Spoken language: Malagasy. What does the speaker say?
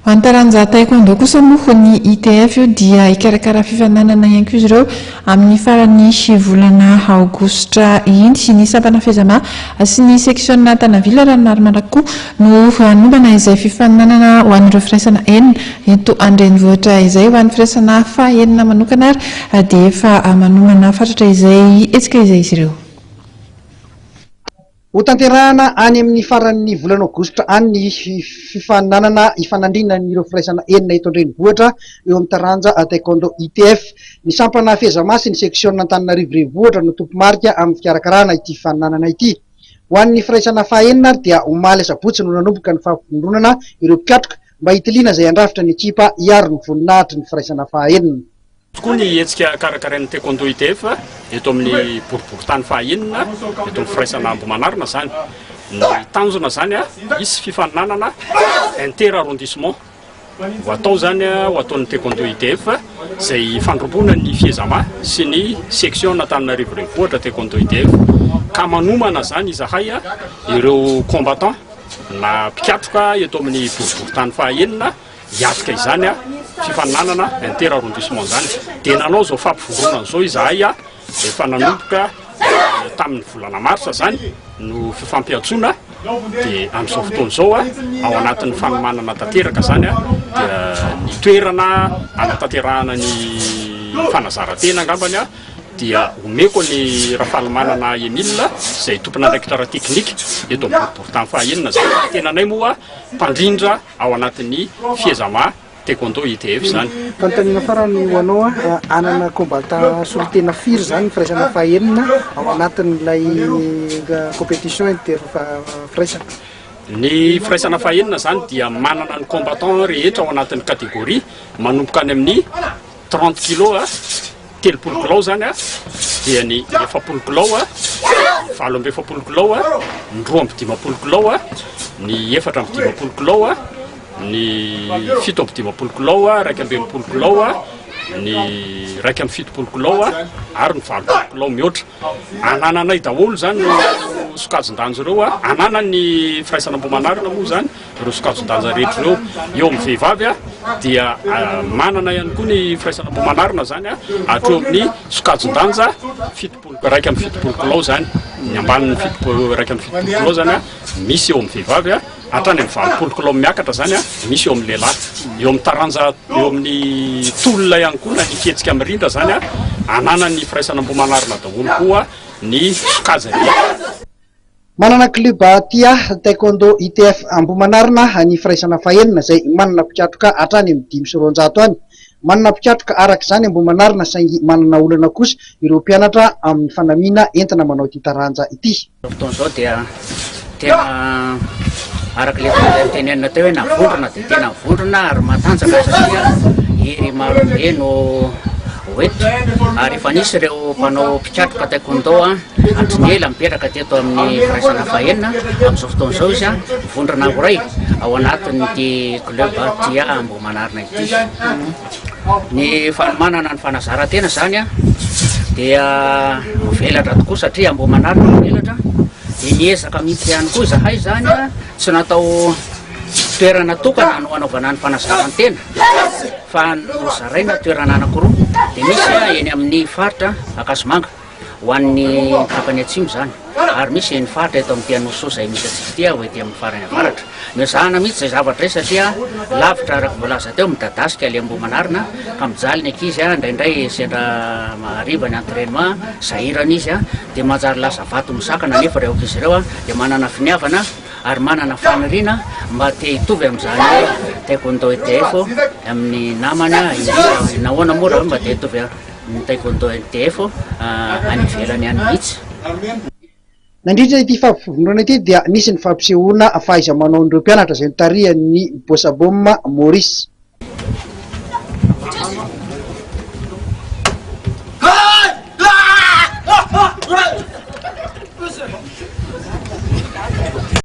Ho an'ny taranja Taekwondo kosa moa ny ITF io dia hikarakara fifaninanana ihany koa izy ireo amin'ny faran'ny volana aogositra iny. Ny sampana Fezama sy ny seksiona Tanavila raha ny marimarina koa no hanombana izay fifaninanana ho an'ireo firaisana enina eto an-drenivohitra izay. Ho an'ny firaisana faha enina manokana ary dia efa manomana fatratra izay hetsika izay izy ireo. Hotanterahana any amin'ny faran'ny volana aogositra any ny fifaninanana hifanandrinan'ireo firaisana enina eto an-drenivohitra eo amin'ny taranja Taekwondo ITF. Ny sampana Fezama sy ny seksiona Antananarivo Renivohitra no tompo-marika amin'ny fikarakarana ity fifaninanana ity. Ho an'ny firaisana fahaenina ary dia omaly asabotsy no nanomboka ny fampivondronana ireo mpikatroka mba hitiliana izay handrafitra ny ekipa hiaro ny voninahitry ny firaisana fahaenina. Tokoa ny hetsika karakarain'ny Taekwondo ITF eto amin'ny boriborintany fahaenina eto amin'ny firaisana Ambohimanarina izany. Ny tanjona izany hisy fifaninanana inter arrondissement ho atao izany ho ataon'ny Taekwondo ITF izay hifandrombona ny Fiezama sy ny section Antananarivo Renivohitra Taekwondo ITF ka manomana izany izahay ireo combattant na mpikatroka eto amin'ny boriborintany fahaenina hiatrika izany fifaninanana inter arrondissement izany. Dia nanao izao fampivondronana izao izahay efa nanomboka tamin'ny volana marsa izany no fifampiantsoana dia amin'izao fotoana izao ao anatin'ny fanomanana tanteraka izany dia ny toerana hanatanterahana ny fanazaran-tena angambany dia omeko an'i Rafalimanana Emile izay tompon'andraikitra ara-teknika eto amin'ny boriborintany fahaenina izany. Ny tenanay moa mpandrindra ao anatin'ny Fiezama Taekwondo ITF izany. Fanontaniana farany ho anao, hanana combattant solontena firy izany ny firaisana fahenina ao anatin'ilay compétition inter firaisana? Ny firaisana fahenina izany dia manana ny combattant rehetra ao anatin'ny catégorie manomboka any amin'ny 30 kilos, 30 kilao izany dia ny 40 kilao, ny 48 kilao, ny 52 kilao, ny 54 kilao, ny 57 kilao, 61 kilao, ny 71 kilao ary ny 80 kilao mihoatra. Anananay daholo izany ireo sokajin-danja ireo. Ananan'ny firaisana Ambohimanarina moa izany ireo sokajin-danja rehetra ireo. Eo amin'ny vehivavy dia manana ihany koa ny firaisana Ambohimanarina izany hatreo amin'ny sokajin-danja 70, 71 kilao izany. Ny ambanin'ny 70, 71 kilao izany misy eo amin'ny vehivavy, hatrany amin'ny 80 kilao miakatra izany misy eo amin'ny lehilahy. Eo amin'ny taranja, eo amin'ny tolona ihany koa na ny fihetsika mirindra izany ananan'ny firaisana Ambohimanarina daholo koa ny sokajy rehetra. Manana club Tia Taekwondo ITF Ambohimanarina ny firaisana fahenina izay manana mpikatroka hatrany amin'ny 205 any. Manana mpikatroka araka izany Ambohimanarina saingy manana olana kosa ireo mpianatra amin'ny fanamiana entina manao ity taranja ity. Izao fotoana izao dia tena araka ilay efa notenenina teo hoe navondrona dia tena vondrona ary matanjaka satria hery marobe no ho eto ary efa nisy ireo mpanao mpikatroka taekwondo hatry ny ela mipetraka teto amin'ny firaisana fahenina. Amin'izao fotoana izao izy vondrona iray ao anatin'ity club Tia Ambohimanarina ity. Ny fanomanana ny fanazaran-tena izany dia mivelatra tokoa satria Ambohimanarina mivelatra dia miezaka mihitsy ihany koa izahay izany tsy natao toerana tokana no hanaovana ny fanazaran-tena fa nozaraina toerana anankiroa dia misy eny amin'ny faritra Ankazomanga ho an'ny tapany atsimo izany ary misy ny faritra eto amin'ity Anosisoa izay misy antsika ity ho ety amin'ny farany avaratra. Noezahana mihitsy izay zavatra izay satria lavitra araka ny voalaza teo midadasika ilay Ambohimanarina ka mijaly ny ankizy indraindray sendra hariva ny entraînement sahirana izy dia manjary lasa vato misakana nefa ireo ankizy ireo dia manana finiavana ary manana faniriana mba te hitovy amin'izany taekwondo ETF amin'ny namany indrindra nahoana moa raha hoe mba te hitovy ny taekwondo LTF any ivelany any mihitsy. Nandritra ity fampivondronana ity dia nisy ny fampisehoana fahaiza-manaon'ireo mpianatra izay notarihan'ny Bosabom Maurice.